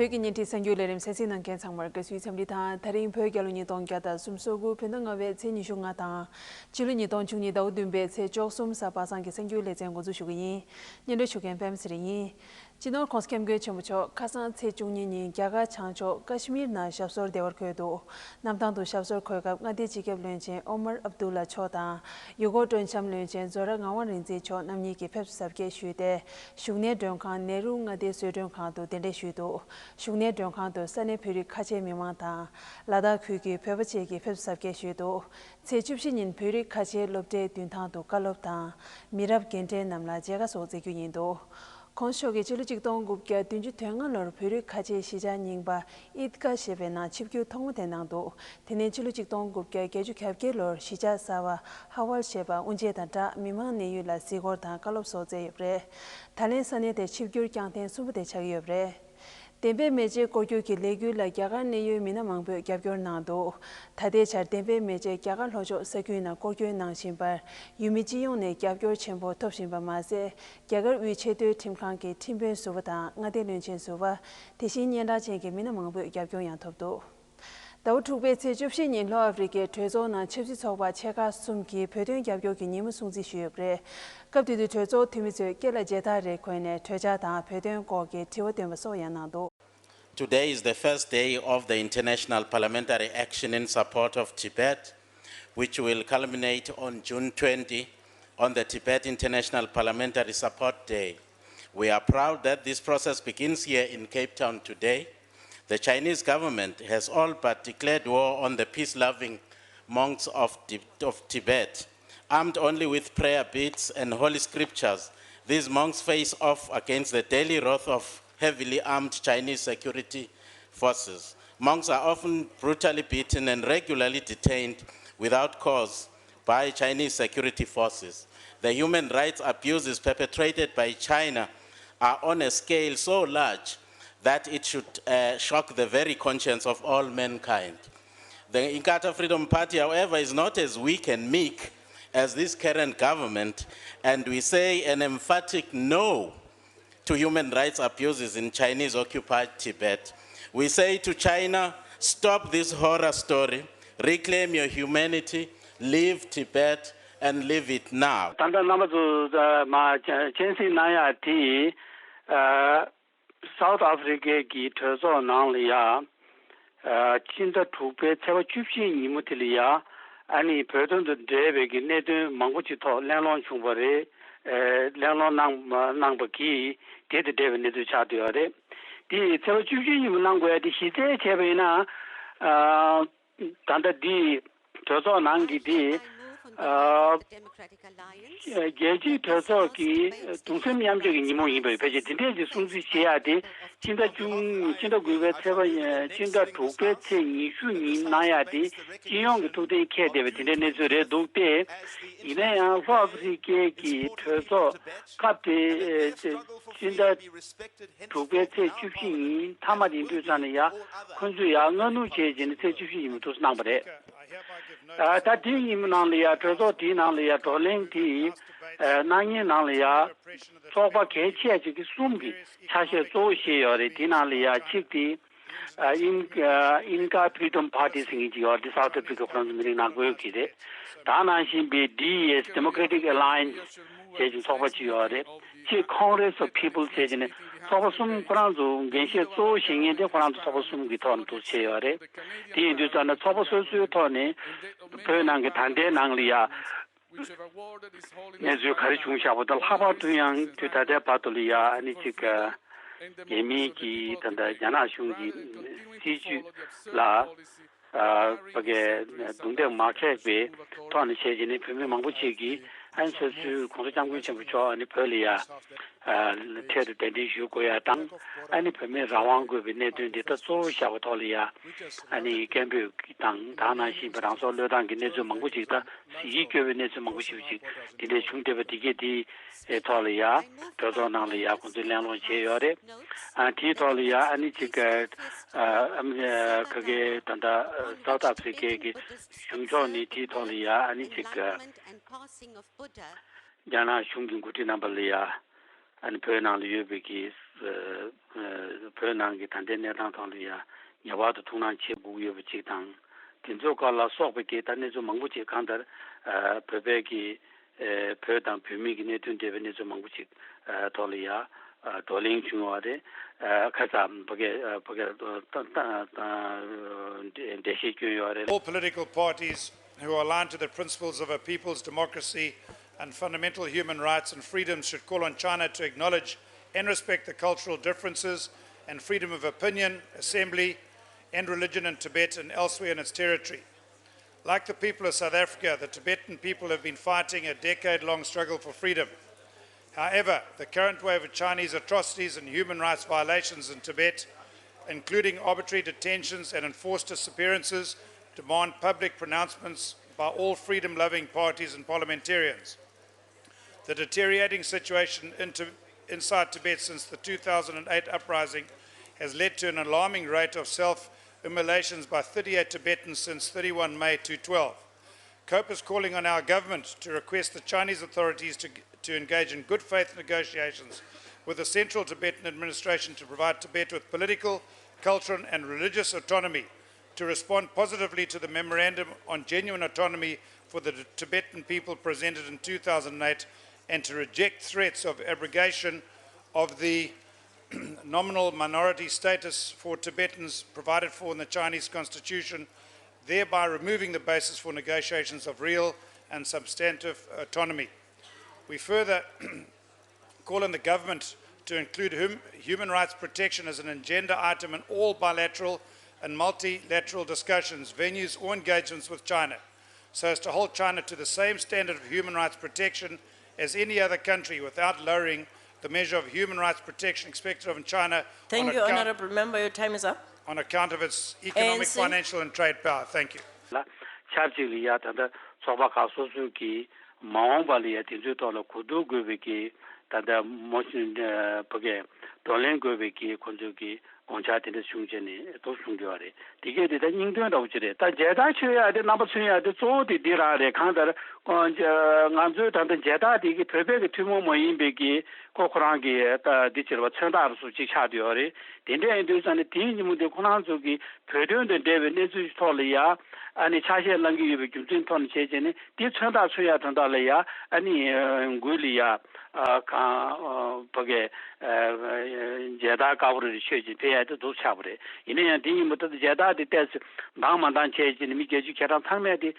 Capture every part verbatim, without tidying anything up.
བོད་ཀྱི་བརྙན་འཕྲིན་གསར་འགྱུར་ལས་རིམ་གསན་གཟིགས་གནང་མཁན་ཚང་མར་དགའ་བསུའི་འཚམས་འདྲི་དང་། ད་རིང་བོད་རྒྱལ་ལོ་ཉིས་སྟོང་བརྒྱ་དང་སུམ་ཅུ་སོ་དགུ་བོད་ཟླ་ལྔ་པའི་ཚེས་ཉི་ཤུ་ལྔ་དང་། ཕྱི་ལོ་ཉིས་སྟོང་བཅུ་གཉིས་ཟླ་བ་བདུན་པའི་ཚེས་བཅུ་གསུམ་གཟའ་པ་སངས་ཀྱི་གསར་འགྱུར་ལེ་ཚན་འགོ་འཛུགས་ཞུ་གི་ཡིན། སྙན་སྒྲོན་ཞུ་མཁན་པད་མ་ཚེ་རིང་ཡིན། སྤྱི་ནོར་༸གོང་ས་༸སྐྱབས་མགོན་ཆེན་པོ་མཆོག་ཁ་སང་ཚེས་བཅུ་གཉིས་ཉིན་རྒྱ་གར་བྱང་ཕྱོགས་ཀ་ཤི་མིར་ནང་ཞབས་སོར་བདེ་བར་འཁོད་འདུག་གནམ་ཐང་དུ་ཞབས་སོར་འཁོད་སྐབས་མངའ་སྡེའི་སྤྱི་ཁྱབ་བློན་ཆེན་ཨོ་མར་ཨབ་དུ་ལ་མཆོག་དང་། ཡུ་གུར་སྤྲོ་འཆམ་བློན་ཆེན་ཛོ་ར་ངག་དབང་རིག་འཛིན་མཆོག་རྣམ་གཉིས་ཀྱིས་ཕེབས་བསུ་གཟབ་རྒྱས་ཞུས་ཏེ། བཞུགས་གནས་མགྲོན་ཁང་ནེ་རུ་མངའ་སྡེའི་གསོལ་མགྲོན་ཁང་དུ་གདན་འདྲེན་ཞུས་འདུག་བཞུགས་གནས་མགྲོན་ཁང་དུ་ས་གནས་བོད་རིགས་ཁ་ཆེའི་མི་མང་དང་། ལ་དྭགས་ཁུལ་གྱི་བོད་པ་བཅས་ཀྱིས་ཕེབས་བསུ་གཟབ་རྒྱས་ཞུས་འདུག་ཚེས་བཅུ་བཞི་ཉིན་བོད་རིགས་ཁ་ཆེའི་སློབ་གྲྭའི་མདུན་ཐང་དུ་བཀའ་སློབ་དང་། མི་རབས་རྒན་གྲས་རྣམས་ལ་མཇལ་ཁ་སོགས་མཛད་རྒྱུ་ཡིན་འདུག ༸གོང་ས་མཆོག་གིས་ཕྱི་ལོ་ཆིག་སྟོང་དགུ་བརྒྱ་བདུན་ཅུ་དོན་ལྔ་ལོར་བོད་རིགས་ཁ་ཆེའི་གཞིས་ཆགས་རྙིང་པ་ཨིད་ཀ་ཞེས་པའི་ནང་ཆིབས་བསྒྱུར་ཐོག་མ་དེ་གནང་འདུག་དེ་ནས་ཕྱི་ལོ་ཆིག་སྟོང་དགུ་བརྒྱ་བརྒྱད་ཅུ་གྱ་བརྒྱད་ལོར་གཞིས་ཆགས་གསར་པ་ཧ་ཝལ་ཞེས་པ་དབུ་འབྱེད་དང་སྦྲགས་མི་མང་གནས་ཡུལ་ལ་གཟིགས་སྐོར་དང་བཀའ་སློབ་སོགས་བསྩལ་ཡོད་པ་རེད། ད་ལན་ས་གནས་དེར་ཆིབས་བསྒྱུར་བསྐྱངས་ཐེངས་གསུམ་པ་དེ་ཆགས་ཀྱི་ཡོད་པ་རེད། བདེན་པའི་མེ་ལྕེ་སྐོར་སྐྱོད་ཀྱི་ལས་འགུལ་ལ་རྒྱ་གར་གནས་ཡུལ་མི་སྣ་མང་པོས་རྒྱབ་སྐྱོར་གནང་འདུག་ད་ལྟའི་ཆར་བདེན་པའི་མེ་ལྕེ་རྒྱ་གར་ལྷོ་ཕྱོགས་ས་ཁུལ་ནང་སྐོར་སྐྱོད་གནང་བཞིན་པར་ཡུལ་མི་སྤྱི་ཡོངས་ནས་རྒྱབ་སྐྱོར་ཆེན་པོ་ཐོབ་བཞིན་པ་མ་ཟད། རྒྱ་གར་དབུས་ཆེས་མཐོའི་ཁྲིམས་ཁང་གི་ཁྲིམས་དཔོན་ཟུར་པ་དང་མངའ་སྡེ་བློན་ཆེན་ཟུར་པ། དེ་བཞིན་སྙན་གྲགས་ཅན་གྱི་མི་སྣ་མང་པོས་རྒྱབ་སྐྱོར་ཡང་ཐོབ་འདུག་ཟླ་བ་དྲུག་པའི་ཚེས་བཅུ་བཞི་ཉིན་ལྷོ་ཨ་ཧྥེ་རི་ཀའི་གྲོས་ཚོགས་ནང་ཆབ་སྲིད་ཚོགས་པ་ཆེ་ཁག་གསུམ་གྱིས་བོད་དོན་རྒྱབ་སྐྱོར་གྱི་ཉིན་མོ་སྲུང་བརྩི་ཞུས་ཡོད་པ་རེད། སྐབས་དེ་དུས་གྲོས་ཚོགས་འཐུས་མི་ཚོས་སྐེ་ལ་མཇལ་དར་རེ་གོན་ནས་གྲོས་འཆར་དང་བོད་དོན་སྐོར་གྱི་དྲི་བ་བཏོན་པ་སོགས་ཡང་གནང་འདུག Today is the first day of the International Parliamentary Action in Support of Tibet, which will culminate on June twenty on the Tibet International Parliamentary Support Day. We are proud that this process begins here in Cape Town today. The Chinese government has all but declared war on the peace-loving monks of Ti-, of Tibet. Armed only with prayer beads and holy scriptures, these monks face off against the daily wrath of heavily armed Chinese security forces. Monks are often brutally beaten and regularly detained without cause by Chinese security forces. The human rights abuses perpetrated by China are on a scale so large that it should, uh, shock the very conscience of all mankind. The Inkatha Freedom Party, however, is not as weak and meek as this current government, and we say an emphatic no to human rights abuses in Chinese-occupied Tibet. We say to China, stop this horror story, reclaim your humanity, leave Tibet, and leave it now. ད་ལྟ་རྣམ་པ་ཚོ་མ་སྤྱན་གཟིགས་གནང་ཡག་དེ། ཨ། སའུ་ཐི་ཨ་ཧྥི་རི་ཀའི་གི་གྲོས་ཚོགས་ནང་ལ་ཡ། ཨ། ཕྱི་ཟླ་དྲུག་པའི་ཚེས་པ་བཅུ་བཞི་ཉིན་མོ་དེ་ལ་ཡ། ཨ་ནི་བོད་དོན་དང་འབྲེལ་བའི་གི་གནད་དོན་མང་པོ་ཅིག་ཐོག་གླེང་སློང་བྱུང་བ་རེད། ཨ། གླེང་སློང་གནང་གནང་པ་གིས་དེ་དང་འབྲེལ་བའི་གནས་ཚུལ་ཆགས་བསྡད་ཡོད་རེད། དེ་ཚེས་པ་བཅུ་བཞི་ཉིན་མོ་གནང་དགོས་ཡ་དེ་གཞི་རྩ་བྱས་པ་ཡིན་ན། ཨ། ད་ལྟ་འདི་གྲོས་ཚོགས་ནང་གི་འདི། ཨ། རྒྱལ་སྤྱིའི་གྲོས་ཚོགས་ཀྱི་གདུང་སེམས་མཉམ་སྐྱེད་ཀྱི་ཉིན་མོ་ཡིན་པ་ཡིན་ཕལ་ཆེར་དེ་འདྲས་ཀྱི་སྲུང་བརྩི་བྱེད་ཡག་དེ་ཕྱི་ཟླ་བཅུ་ཕྱི་ཟླ་དགུ་པའི་ཚེས་པ་ཕྱི་ཟླ་དྲུག་པའི་ཚེས་ཉི་ཤུ་ཉིན་གནང་ཡག་དེ་སྤྱི་ཡོངས་ཀྱི་ཐུགས་གཏན་འཁེལ་བསྡད་པའི་དེ་འདྲའི་གནས་ཚུལ་རེད་འདུག་སྟེ། ཡིན་ན་ཡང་ལྷོ་ཨ་ཧྥི་རི་ཀའི་གི་གྲོས་ཚོགས་སྐབས་དེ་ཕྱི་ཟླ་དྲུག་པའི་ཚེས་བཅུ་བཞི་ཉིན་མཐའ་མ་དེ་འདུས་ཙང་ནས་ཡ་ཁོ་ཚོས་ཡ་སྔ་སྣུར་བྱས་རྗེས་ནས་ཚེས་བཅུ་བཞི་ཉིན་མོ་འདུག་སེ་གནང་བ་རེད། ཨ། ད་དེའི་ཉིན་མོ་ནང་ལ་ཡ་གྲོས་ཚོགས་དེའི་ནང་ལ་ཡ་བགྲོ་གླེང་དེ་ཨ། གནང་མཁན་ནང་ལ་ཡ་ཚོགས་པ་གལ་ཆེ་ཅིག་གི་གསུམ་གྱི་ཆ་ཤས་གཙོ་བོ་བཞེས་ཡོད་རེད། དེའི་ནང་ལ་ཡ་གཅིག་དེ་ཨ། ཨིན་ཨ། Inca Freedom Party ཟེར་མཁན་ཅིག་ཡོད་རེད། དེ་སའུ་ཐི་ཨ་ཧྥི་རི་ཀ་ཁོ་རང་ཚོ་མི་རིགས་ནག་པོའི་གི་རེད། ད་ནང་བཞིན་པའི་ཌི་ཨི་ཨེསི་Democratic Alliance ཟེར་གྱི་ཚོགས་པ་ཅིག་ཡོད་རེད། གཅིག་Congress of People ཟེར་གྱི་ནི་ཚོགས་པ་གསུམ་ཁོ་རང་ཚོ་འགན་བཞེས་གཙོ་བོ་བཞེས་མཁན་དེ་ཁོ་རང་ཚོ་ཚོགས་པ་གསུམ་གྱི་ཐོག་ནས་འདུག་བྱས་ཡོད་རེད། དེ་ཡིན་དུས་ཙམ་ན་ཚོགས་པ་སོ་སོའི་ཐོག་ནས་བོད་ནང་གི་ད་ལྟའི་ནང་ལ་ཡ་གནས་ཚུལ་ག་རེ་བྱུང་བཞག་པ་དང་། ལྷག་པར་དུ་ཡང་དུས་ད་ལྟའི་བར་དུ་ལ་ཡ་ཨ་ནི་གཅིག་རྒྱ་མིའི་གི་ད་ལྟ་རྒྱ་ནག་གཞུང་གི་སྲིད་བྱུས་ལ། ཨ། ཕ་གིའི་རྡུང་རྡེག་མ་ཁེགས་པའི་ཐོག་ནས་བྱས་རྗེས་ནས་བོད་མི་མང་པོ་ཅིག་གིས་ཨ་ནི་སོ་སོའི་གོང་ས་སྐྱབས་མགོན་ཆེན་པོ་མཆོག་ཨ་ནི་བོད་ལ་ཡ། ཨ། འཕྲལ་དུ་གདན་འདྲེན་ཞུ་དགོས་ཡ་དང་། ཨ་ནི་བོད་མིའི་རང་དབང་དགོས་པའི་གནད་དོན་འདི་ད་གཙོ་བོ་བཞག་པའི་ཐོག་ལ་ཡ། ཨ་ནི་སྐད་འབོད་དང་ད་ག་ནང་བཞིན་པའི་རང་སྲོག་བློས་བཏང་གི་གནས་ཚུལ་མང་པོ་ཅིག་ད་ཡིད་སྐྱོ་བའི་གནས་ཚུལ་མང་པོ་ཞིག་ཅིག་འདི་འདྲ་བྱུང་བསྡད་པ་འདི་གས་དེའི་ཐོག་ལ་ཡ་གྲོས་ཚོགས་ནང་ལ་ཡ་ཁོང་ཚོས་གླེང་སློང་བྱས་ཡོད་རེད། ཨ། དེའི་ཐོག་ལ་ཡ་ཨ་ནི་ཅིག་ཨ། ཨ། ཨ་མི་ཁ་གེ་ད་ལྟ་སའུ་ཐི་ཨ་ཧྥི་རི་ཀའི་གི་གཞུང་ཕྱོགས་ནས་དེའི་ཐོག་ལ་ཡ་ཨ་ནི་ཅིག་ཨ། རྒྱ་ནག་གཞུང་གི་འགོ་ཁྲིད་རྣམ་པ་ལ་ཡ། ཨ་ནི་བོད་ནང་ལ་ཡོད་པའི་གི་ཨ་ཨ་བོད་ནང་གི་ད་ལྟའི་གནས་སྟངས་ཐོག་ལ་ཡང་ངེས་པར་དུ་ཐུགས་སྣང་བྱེད་དགོས་ཀྱི་ཡོད་པ་གཅིག་དང་། དེ་ཚོ་ག་ལ་སོགས་པའི་གི་ད་གནས་ཚུལ་མང་པོ་ཅིག་གང་ལྟར་ཨ་བོད་པའི་གི་ཨ་བོད་དང་བོད་མིའི་གི་གནད་དོན་འབྲེལ་བའི་གནས་ཚུལ་མང་པོ་ཅིག་ཨ་ཐོག་ལ་ཡང་ཨ་བགྲོ་གླེང་བྱུང་བ་རེད། ཨ་ཁ་སང་ཕ་གི་ཨ་ཕ་གི་ཨ་ད་ད་ད་འགྲེལ་བཤད་བསྐྱོན་ཡོད་རེད། All political parties who are aligned to the principles of a people's democracy and fundamental human rights and freedoms should call on China to acknowledge and respect the cultural differences and freedom of opinion, assembly, and religion in Tibet and elsewhere in its territory. Like the people of South Africa, the Tibetan people have been fighting a decade long struggle for freedom. However, the current wave of Chinese atrocities and human rights violations in Tibet, including arbitrary detentions and enforced disappearances, demand public pronouncements by all freedom loving parties and parliamentarians. The deteriorating situation in Ti- inside Tibet since the two thousand eight uprising has led to an alarming rate of self immolations by thirty-eight Tibetans since thirty-one May two twelve. COPE is calling on our government to request the Chinese authorities to, to engage in good faith negotiations with the Central Tibetan Administration to provide Tibet with political, cultural, and religious autonomy, to respond positively to the Memorandum on Genuine Autonomy for the Tibetan People presented in two thousand eight, and to reject threats of abrogation of the nominal minority status for Tibetans provided for in the Chinese constitution, thereby removing the basis for negotiations of real and substantive autonomy. We further call on the government to include hum- human rights protection as an agenda item in all bilateral and multilateral discussions, venues, or engagements with China, so as to hold China to the same standard of human rights protection as any other country without lowering the measure of human rights protection expected of China on Thank you, account, Honorable Member. Your time is up. On account of its economic, A N C. Financial and trade power. Thank you. ལ་ཆབས་ཅིག་ལ་ཡ་ད་ལྟ་ཚོགས་པ་ཁག་སོ་སོའི་གི་མ་འོངས་པ་ལ་ཡ་དེ་ཚོའི་ཐོག་ལ་གོ་བསྡུར་དགོས་པའི་གི་ད་ལྟ་མོ་ཕ་གི་བགྲོ་གླེང་དགོས་པའི་གི་ཁོ་ཚོའི་གི་དགོངས་འཆར་དེ་འདྲ་བྱུང་བྱས་ནས་འདུག་གསུང་གི་ཡོད་རེད། དེ་གས་དེ་ད་སྙིང་དོན་འདྲ་བོ་ཅིག་རེད། ད་མཇལ་དར་མཆོད་ཡ་དེ་རྣམ་པ་མཚོན་ཡ་དེ་གཙོ་བོ་དེ་འདི་རང་རེད། གང་ལྟར་ང་ཚོའི་ད་ལྟ་མཇལ་དར་དེ་གི་བོད་པའི་གི་ཐུན་མོང་མ་ཡིན་པའི་གི་ཁོ་ཁོ་རང་གི་ད་འདི་ཅིག་རེད་བ། མཚོན་རྟགས་རུ་སུ་གཅིག་ཆགས་བསྡད་ཡོད་རེད། དེ་འདྲ་ཡིན་དུས་ཙང་ནས་དེའི་ཉིན་མོ་དེ་ཁོ་རང་ཚོ་གི་བོད་དོན་དང་འབྲེལ་བའི་གནས་ཚུལ་ཐོག་ལ་ཡ་ཨ་ནི་ཆ་ཤས་བླང་གི་ཡོད་པའི་རྒྱུ་མཚན་ཐོག་ནས་བྱས་བྱས་ནས་དེ་མཚོན་རྟགས་མཚོན་ཡ་དོན་དག་ལ་ཡ་ཨ་ནི་འགུལ་ལ་ཡ་ཨ་གང་ཨ་ཕ་གི་ཨ་མཇལ་དར་དཀར་པོ་རེ་རེ་མཆོད་ཅིང་ཕེབས་ཡ་དེ་འདུག་ཆགས་པ་རེད། ཡིན་ན་ཡང་དེ་ཡིན་པ་ད་ལྟ་མཇལ་དར་དེ་ཏོག་ཙམ་འདང་མ་འདང་བྱས་བྱས་ནས་མི་བརྒྱད་ཅུ་གྱ་གྲངས་ཚང་མས་དེ་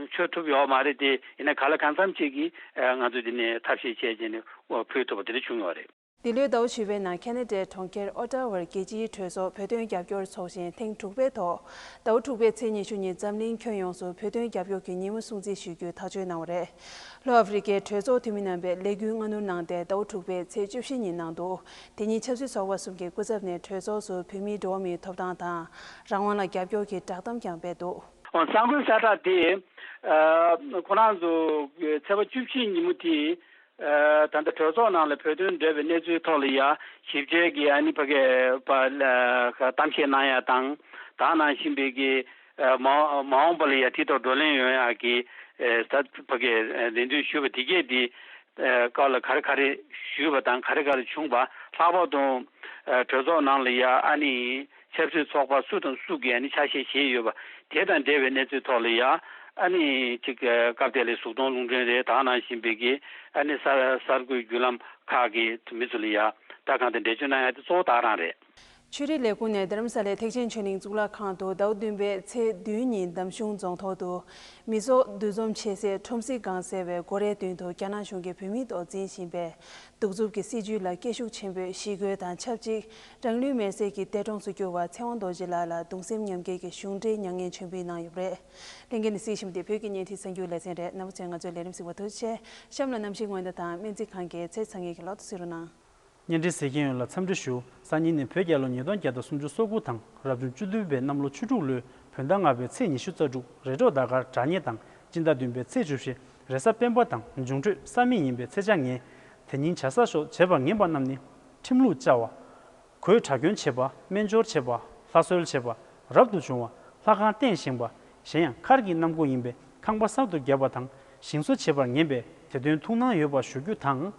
མཆོད་ཐུབ་ཡོད་མ་རེད་དེ། ཡིན་ན་ག་ལ་གང་འཚམ་ཅིག་གིས་ང་ཚོ་འདི་ནས་ཐབས་ཤེས་བྱས་བྱས་ནས་ཕུལ་ཐུབ་པ་དེ་འདྲ་བྱུང་ཡོད་རེད། འདི་ལོའི་ཟླ་བ་བཞི་པའི་ནང་ཁེ་ན་ཌའི་གྲོང་ཁྱེར་ཨོ་ཊ་ཝར་རྒྱལ་སྤྱིའི་གྲོས་ཚོགས་བོད་དོན་རྒྱབ་སྐྱོར་ཚོགས་ཆེན་ཐེངས་དྲུག་པའི་ཐོག་ཟླ་བ་དྲུག་པའི་ཚེས་ཉི་ཤུ་ཉིན་འཛམ་གླིང་ཁྱོན་ཡོངས་སུ་བོད་དོན་རྒྱབ་སྐྱོར་གྱི་ཉིན་མོ་སྲུང་བརྩི་ཞུ་རྒྱུའི་ཐག་གཅོད་གནང་བ་རེད། ལྷོ་ཨ་ཧྥེ་རི་ཁའི་གྲོས་ཚོགས་འཐུས་མི་རྣམ་པས་ལས་འགུལ་སྔ་སྣུར་གནང་སྟེ་ཟླ་བ་དྲུག་པའི་ཚེས་བཅུ་བཞི་ཉིན་གནང་འདུག་དེ་ཉིན་ཆབ་སྲིད་ཚོགས་པ་གསུམ་གྱི་སྐུ་ཚབ་ནས་གྲོས་ཚོགས་སུ་བོད་མིའི་འགྲོ་བ་མིའི་ཐོབ་ཐང་དང་རང་དབང་ལ་རྒྱབ་སྐྱོར་གྱི་བསྒྲགས་གཏམ་ཀྱང་སྤེལ་འདུག་ཨོ་གསར་འགོད་གསལ་བསྒྲགས་དེ་ཨ་ཁོ་རང་ཚོ་ཚེས་པ་བཅུ་བཞི་ཉིན་མོ་དེ། ཨ་ད་ལྟ་གྲོས་ཚོགས་ནང་ལ་བོད་དོན་འབྲེལ་བའི་གནས་ཚུལ་ཐོག་ལ་ཡ་ཞིབ་དཔྱད་ཀྱི་ཨ་ནི་ཕ་གི་པ་ལ་གཏམ་བཤད་གནང་ཡ་དང་། ད་ནང་བཞིན་པའི་གི་ཨ་མ་མ་འོངས་པ་ལ་ཡ་དེ་ཐོག་བགྲོ་གླེང་ཡོང་ཡ་གི་ཨ་ད་ཕ་གི་ཨ་ལན་འདུན་ཞུས་པ་དེ་གས་དེ་ཨ་སྐབས་ལ་ག་རེ་ག་རེ་ཞུས་པ་དང་ག་རེ་ག་རེ་བྱུང་བ། ལྷག་པར་དུ་ཨ་གྲོས་ཚོགས་ནང་ལ་ཡ་ཨ་ནི་ཆབ་སྲིད་ཚོགས་པ་སུ་དང་སུ་གིས་ཨ་ནི་ཆ་ཤས་བཞེས་ཡོད་པ་དེ་དང་འབྲེལ་བའི་གནས་ཚུལ་ཐོག་ལ་ཡ་ཨ་ནི་ཅིག་ཨ་སྐབས་དེ་ལ་གཟུགས་མཐོང་རླུང་འཕྲིན་རེད། ད་ནང་བཞིན་པའི་གི་ཨ་ནི་གསར་གསར་འགོད་བརྒྱུད་ལམ་ཁག་གི་མི་ཚོ་ལ་ཡ་ད་གང་དེ་འགྲེལ་བརྗོད་གནང་ཡ་དེ་གཙོ་བོ་ད་རང་རེད། ཆོས་རིག་ལས་ཁུངས་ནས་རྡ་རམ་ས་ལའི་ཐེག་ཆེན་ཆོས་གླིང་གཙུག་ལག་ཁང་དུ་ཟླ་བ་བདུན་པའི་ཚེས་བདུན་ཉིན་འདམ་གཞུང་རྫོང་ཐོག་ཏུ་མི་ཚོགས་འདུ་འཛོམས་བྱེད་སའི་ཁྲོམ་གཟིགས་སྒང་ཟེར་བའི་སྒོ་རའི་མདུན་དུ་རྒྱ་ནག་གཞུང་གིས་བོད་མིའི་ཐོག་འཛིན་བཞིན་པའི་གདུག་རྩུབ་ཀྱི་སྲིད་བྱུས་ལ་སྐད་ཤུགས་ཆེན་པོས་ཞི་རྒོལ་དང་ཆབས་ཅིག་རང་ལུས་མེར་སྲེག་གི་འདས་གྲོངས་སུ་གྱུར་བ་ཚེ་དབང་རྡོ་རྗེ་ལགས་ལ་གདུང་སེམས་མཉམ་སྐྱེད་ཀྱི་གཞུང་འབྲེལ་མྱ་ངན་མཆོད་འབུལ་གནང་ཡོད་པ་རེད། ལྷན་རྒྱས་ནས་གཟིགས་བཞིན་པ་འདི་བོད་ཀྱི་བརྙན་འཕྲིན་གསར་འགྱུར་ལེ་ཚན་རེད། རྣམ་པ་ཚོས་ང་ཚོའི་ལས་རིམ་གཟིགས་པར་ཐུགས་རྗེ་ཆེ། གཤམ་ལ་གནམ་གཤིས་སྔོན་བརྡ་དང་སྨན་རྩིས་ཁང་གི་ཚེས་ཚང་ངེས་ཀྱི་ལོ་ཐོ་གཟིགས་རོགས་གནང་། བརྙན་འཕྲིན་གཟིགས་མཁན་ཡོངས་ལ་འཚམས་འདྲི་ཞུ། སང་ཉིན་ནི་བོད་རྒྱལ་ལོ་ཉིས་སྟོང་བརྒྱ་དང་སུམ་ཅུ་སོ་དགུ་དང་རབ་བྱུང་བཅུ་བདུན་པའི་གནམ་ལོ་ཆུ་འབྲུག་ལོའི་བོད་ཟླ་ལྔ་པའི་ཚེས་ཉི་ཤུ་རྩ་དྲུག་རེས་གྲོགས་ཟླ་སྐར་དྲ་ཉེ་དང་སྤྱི་ཟླ་བདུན་པའི་ཚེས་བཅུ་བཞི་རེས་གཟའ་སྤེན་པ་དང་འབྱུང་འཕྲོད་ས་མིག་ཡིན་པའི་ཚེས་ཆ་ངེས། དེ་ཉིན་བྱ་གསར་ཤོག་བྱེད་པར་ངེས་པ་རྣམས་ནི་ཁྲིམས་ལུགས་བཅའ་བ། གོས་གྲྭ་གྱོན་བྱེད་པ། སྨན་སྦྱོར་བྱེད་པ། ལྷ་གསོལ་བྱེད་པ། རབ་ཏུ་བྱུང་བ། ལྷ་ཁང་རྟེན་བཞེངས་པ། གཞན་ཡང་མཁར་གྱི་གནམ་སྒོ་ཡིན་པས་ཁང་པ་གསར་དུ་བརྒྱབ་པ་དང་ཞིང་བཟོ་བྱེད་པར་ངེས་པས་དེ་དོན་ཐུགས་སྣང་ཡོད་པ་ཞུ་རྒྱུ་དང་།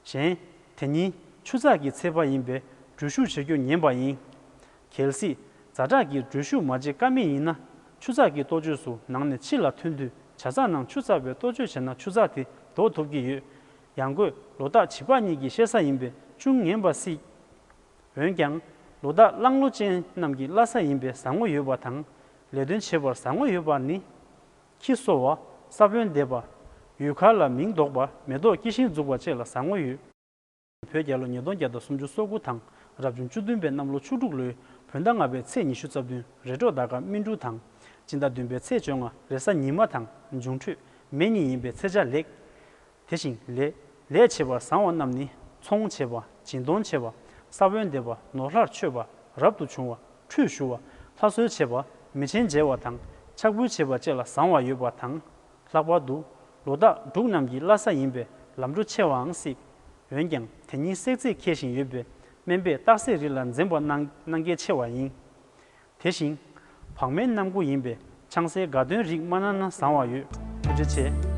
གཞན། དེ་ཉིད་ཆུ་ཚགས་ཀྱི་ཚད་པ་ཡིན་པས་འགྲུལ་བཞུད་བྱེད་རྒྱུ་ཉན་པ་ཡིན། གལ་སྲིད་ཛ་དྲག་གི་འགྲུལ་བཞུད་མ་བྱེད་ཀ་མེད་ཡིན་ན། ཆུ་ཚགས་ཀྱི་ལྟོ་བཅོས་སུ་ནང་ནས་ཕྱི་ལ་ཐོན་དུས་ཇ་ཚགས་ནང་ཆུ་ཚ་བའི་ལྟོ་བཅོས་བྱས་ན་ཆུ་ཚགས་དེ་ལྡོག་ཐུབ་ཀྱི་ཡོད། ཡང་སྒོས་ལོ་རྟགས་བྱིས་པ་གཉིས་ཀྱི་བཤད་ས་ཡིན་པས་ཅུང་ངན་པ་སྲིད། འོན་ཀྱང་ལོ་རྟགས་གླང་ལོ་ཅན་རྣམས་ཀྱི་བླ་གཟའ་ཡིན་པས་བཟང་ངོ་ཡོད་པ་དང་། ལས་དོན་བྱེད་པར་བཟང་ངོ་ཡོད་པ་ནི། ཁྱི་གསོ་བ། ས་བོན་འདེབས་པ། ཡུལ་མཁར་ལ་མིང་འདོགས་པ། མེ་ཏོག་སྐྱེ་ཤིང་འཛུགས་པ་བཅས་ལ་བཟང་ངོ་ཡོད། བོད་རྒྱལ་ལོ་ཉིས་སྟོང་བརྒྱ་དང་སུམ་ཅུ་སོ་དགུ་དང་རབ་བྱུང་བཅུ་བདུན་པའི་གནམ་ལོ་ཆུ་འབྲུག་ལོའི་བོད་ཟླ་ལྔ་པའི་ཚེས་ཉི་ཤུ་རྩ་བདུན་རེས་འགྲོགས་ཟླ་སྐར་སྨིན་དྲུག་དང་། སྤྱི་ཟླ་བདུན་པའི་ཚེས་བཅོ་ལྔ་རེས་གཟའ་ཉི་མ་དང་འབྱུང་འཕྲོད་མེ་གཉིས་ཡིན་པས་ཚེས་ཆ་ལེགས། དེ་བཞིན་ལས་ལས་བྱེད་པར་བཟང་བ་རྣམས་ནི་ཚོང་བྱེད་པ། སྦྱིན་གཏོང་བྱེད་པ། ས་བོན་འདེབས་པ། ནོར་ལྷར་མཆོད་པ། རབ་ཏུ་བྱུང་བ། ཁྲུས་ཞུ་བ། ལྷ་གསོལ་བྱེད་པ། མི་ཆེན་མཇལ་བ་དང་ཕྱག་འབུལ་བྱེད་པ་བཅས་ལ་བཟང་བ་ཡོད་པ་དང་། ལྷག་པར་དུ་ལོ་རྟགས་འབྲུག་རྣམས་ཀྱི་བླ་གཟའ་ཡིན་པས་ལམ་འགྲོ་ཆེ་བའང་སྲིད། འོན་ཀྱང་དེ་ཉིད་བསྲེག་རྫས་འཁེལ་ཞིང་ཡོད་པས་སྨན་པས་རྟགས་གསལ་རིགས་ལ་འཛེམ་པ་གནང་གནང་གལ་ཆེ་བ་ཡིན། དེ་བཞིན་བག་མེད་གནམ་སྒོ་ཡིན་པས་ཆང་སའི་དགའ་སྟོན་རིགས་མ་གནང་ན་བཟང་བ་ཡོད། ཐུགས་རྗེ་ཆེ།